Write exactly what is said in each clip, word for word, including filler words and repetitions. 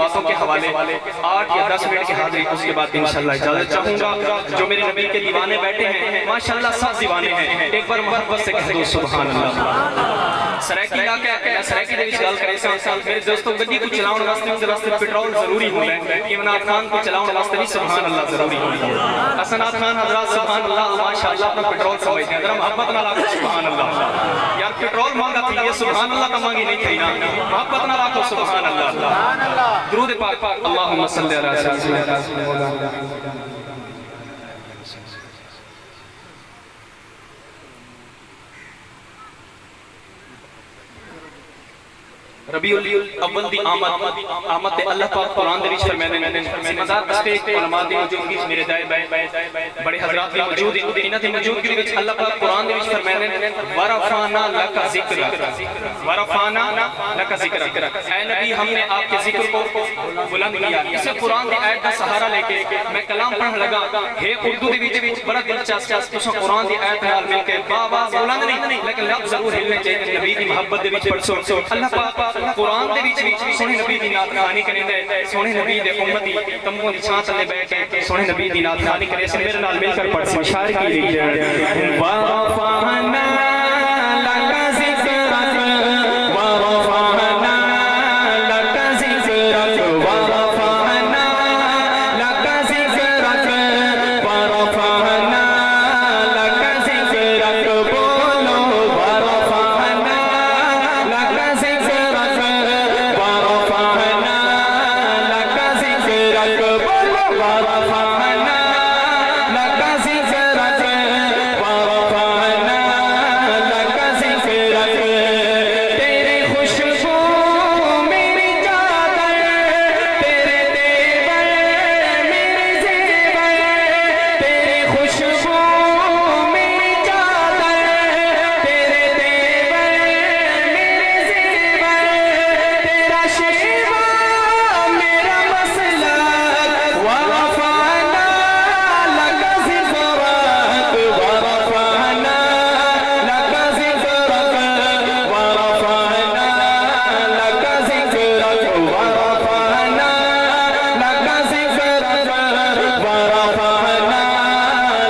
باتوں کے حوالے آٹھ یا دس منٹ کی حاضری، اس کے بعد انشاءاللہ اجازت چاہوں گا۔ جو میرے نبی کے دیوانے بیٹھے ہیں، ماشاءاللہ سب دیوانے ہیں، ایک بار محبت سے کہہ دو سبحان اللہ۔ سرائیکی علاقہ ہے، میں سرائیکی دے وچ ڳالھ کرے ساں۔ میرے دوستو، گݙی کوں چلاوݨ واسطے، اُس دے واسطے پٹرول ضروری ہوندا ہے۔ ایویں نعت خوان کوں چلاوݨ واسطے بھی سبحان اللہ ضروری ہوندا ہے۔ اساں نعت خوان حضرات سبحان اللہ، ماشاءاللہ اپݨا پٹرول سمجھدے ہیں۔ ذرا محبت نال آکھو سبحان اللہ۔ یار، پٹرول مہنگا تھی ڳیا، سبحان اللہ تاں مہنگی نہیں تھی نا۔ محبت نال آکھو سبحان اللہ۔ درود پاک، اللہم صلی علی سیدنا ربیع الاول دی آمد، آمد تے اللہ پاک قرآن دے وچ فرمیندے نے، ذمہ دار اسٹیج تے علماء دی موجودگی وچ میرے دائیں بائیں بڑے حضرات بھی موجود ہیں۔ انہاں دی موجودگی وچ اللہ پاک قرآن دے وچ فرمیندے نے، "ورفعنا لک ذکرک، ورفعنا لک ذکرک۔" اے نبی، ہم نے آپ کے ذکر کو بلند کیا۔ اسے قرآن دی آیت دا سہارا لے کے میں کلام پڑھن لگا۔ ہے اردو دے وچ، بڑا دلچسپ، تساں قرآن دی آیت نال مل کے بآواز بلند نہیں، لیکن لفظ ضرور ہلنے چاہیے۔ نبی دی محبت دے وچ پڑھسو۔ اللہ پاک قرآن دے وچ وی سوہݨے نبی دی نعت خوانی کریندا ہے۔ سوہݨے نبی دے امتی تمبو دی چھاں تلے بیٹھ کے سوہݨے نبی دی نعت خوانی کرے۔ اساں میرے نال مل کر پڑھسو۔ شاعر کی لکھیا ہے، ورفعنا لک ذکرک، ورفعنا لک ذکرک، ورفعنا لک ذکرک، ورفعنا لک ذکرک، بولو، ورفعنا لک ذکرک، ورفعنا لک ذکرک، بولو، ورفعنا لک ذکرک، ورفعنا لک ذکرک۔ تیری خوشبو میری چادر، تیرے تیور میرے زیور، تیری خوشبو میری چادر، تیرے تیور میرے زیور، تیرا شیوا میرا مسلک، ورفعنا لک ذکرک، ورفعنا لک ذکرک، ورفعنا لک ذکرک، ورفعنا لک ذکرک، ورفعنا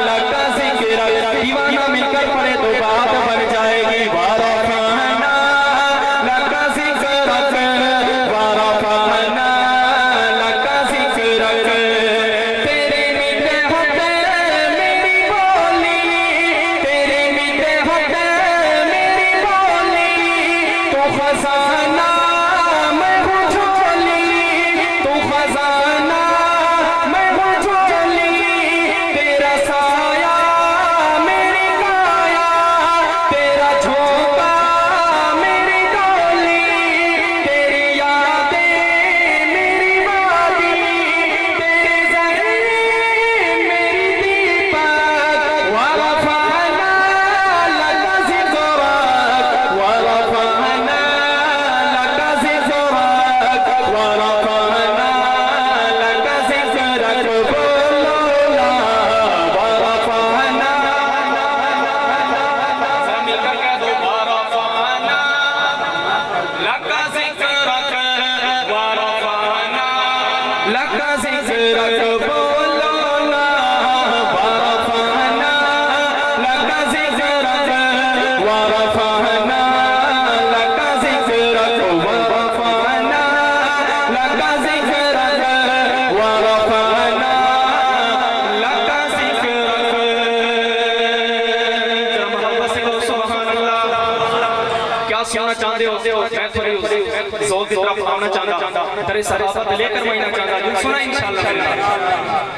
لک ذکرک۔ دیوانہ مل کر پڑھے تو بات بن جائے گی۔ ورفعنا لک ذکرک، ورفعنا لک ذکرک۔ تیرے میٹھے ہتھ میری بولی، تیرے میٹھے ہتھ میری بولی، تو خزانہ میں ہوں جھولی، تو خزانہ میں ہوں جھولی، تیرا سایہ میری کایا، تیرا جھونکا میری ڈولی، تیری یادیں میری وادی، تیرے ذہن میری دیپک، ورفعنا لک ذکرک، ورفعنا لک ذکرک، ورفعنا لک ذکرک، بولو نا، ورفعنا۔ ذرا مل کر کہہ دو، ورفعنا لک ذکرک، ورفعنا لک ذکرک، بولو نا، ورفعنا لک ذکرک، ورفعنا لک ذکرک، ورفعنا لک ذکرک، ورفعنا لک ذکرک۔ ذرا محبت سے کہو، سبحان اللہ۔ کیا سننا چاہندے ہو؟ میں تھوڑی ذوق دی طرف آنا چاہندا، در صحابہ تے لے کر میں آنا چاہندا۔ جو سنا انشاءاللہ۔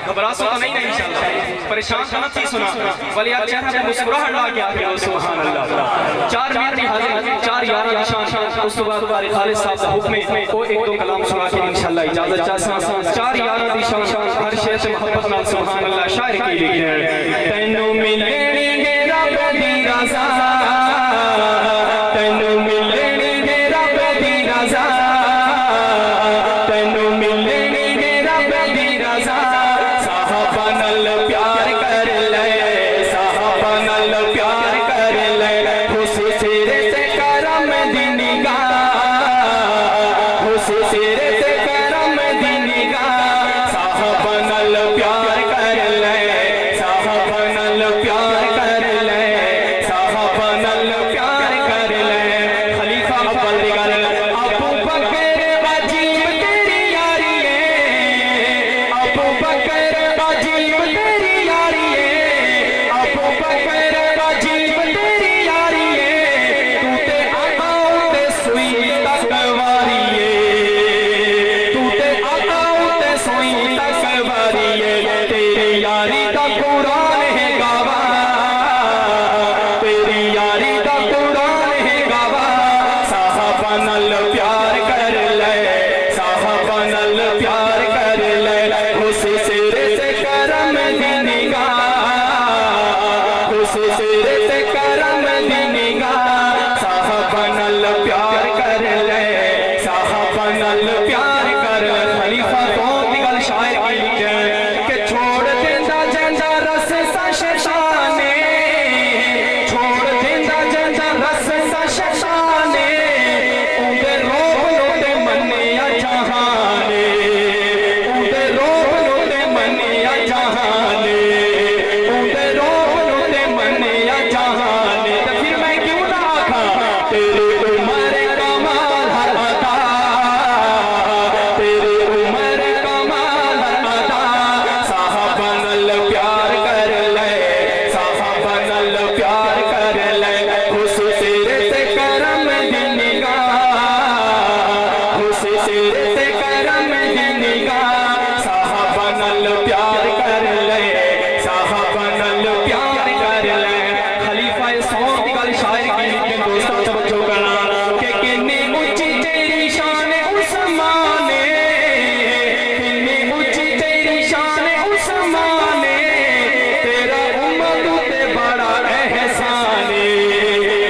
گھبراسو تو نہیں نا انشاءاللہ؟ پریشان تو نہ تھی سنا؟ ولی یار چہرہ تے مسکراہٹ لا کے آ گیا، سبحان اللہ۔ چار مینٹ دی حاضری، چار یاراں دی شان۔ اس تو بعد قاری خالد صاحب دا حکم ہے، او ایک دو کلام سنا کے انشاءاللہ اجازت چاہساں۔ چار یاراں دی شان، ہر شعر تے محبت نال، سبحان اللہ۔ شاعر کی لکھیا ہے، تینوں ملݨی ہے رب دی رضا، تینوں ملݨی ہے رب دی رضا، تینوں ملݨی ہے رب دی رضا۔ صحابہ نال پیار کر لے، صحابہ نال پیار کر لے، اس سرے تے کرم دی نگاہ، اس سرے تے کرم پیار کر لے، اس سر تے کرم دی نگاہ، اس سر تے کرم دی نگاہ، صحابہ نال پیار کر لے، صحابہ نال پیار کر لے۔ خلیفہ قوم دی ڳل شاعر کی لکھے کہ چھوڑ دیندا جیندا رس سا شیطان، چھوڑ دیندا جیندا رس سا شیطان، اوندے روب نو تے منیا جہان، اوندے روب نو تے منیا جہان، اوندے روب نو تے منیا جہان۔ تے پھر میں کیوں نہ آکھاں، تیری عمر کمال ہر ادا، تیری عمر کمال ہر ادا، صحابہ نال پیار کر لے، صحابہ نال پیار کر لے، اس سر تے کرم دی نگاہ، اس سر تے کرم دی نگاہ، صحابہ نال پیار کر لے، صحابہ نال پیار کر لے۔ خلیفہ سوم دی ڳل شاعر کی لکھے، دوستو توجہ کرنا کہ کتنی اچی تیری شان عثمان، کتنی اچی تیری شان عثمان، تیرا امت اتے بڑا احسان،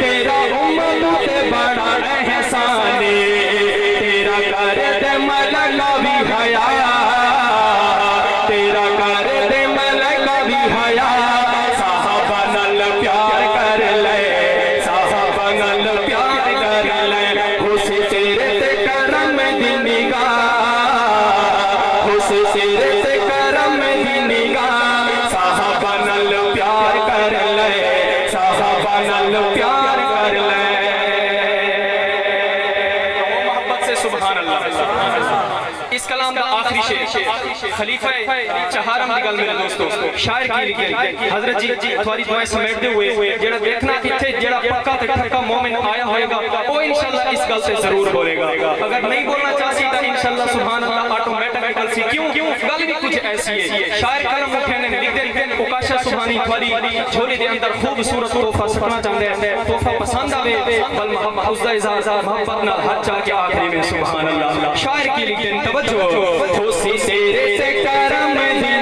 تیرا امت اتے بڑا احسان، تیرا کر دے ملکہ وی حیا، تیرا کر دے ملکہ وی حیا، صحابہ نال پیار کر لے، صحابہ نال پیار کر لے، اس سر تے کرم دی نگاہ، اس سر تے کرم دی نگاہ، صحابہ نال پیار کر لے، صحابہ نال پیار کر لے۔ محبت سے سبحان اللہ۔ اس کلام دا آخری شعر خلیفہ چہارم دی ڳل، میرے دوستو، شاعر کی لکھے، حضرت جی، تھوڑی دعائیں سمیٹدے ہوئے، جیڑھا دیکھنا اتھے جیڑھا پکا تے پکا مومن آیا ہوئے گا، او انشاءاللہ اس ڳل تے ضرور بولے گا۔ اگر نہیں بولنا چاہسی تاں انشاءاللہ سبحان اللہ آٹومیٹک نکلسی۔ کیوں؟ ڳل وی کچھ ایسی ہے۔ شاعر قلم اٹھے نے لکھ دے، اوکاشا سبحانی تھوڑی جھولی دے اندر خوبصورت تحفہ سٹنا چاہندے ہیں۔ تحفہ پسند آوے، بل محبت، اس دا اظہار محبت نال ہتھ چا کے آخری میں سبحان اللہ۔ شاعر کی لکھن توجہ، ہوسی تیرے تے کرم دی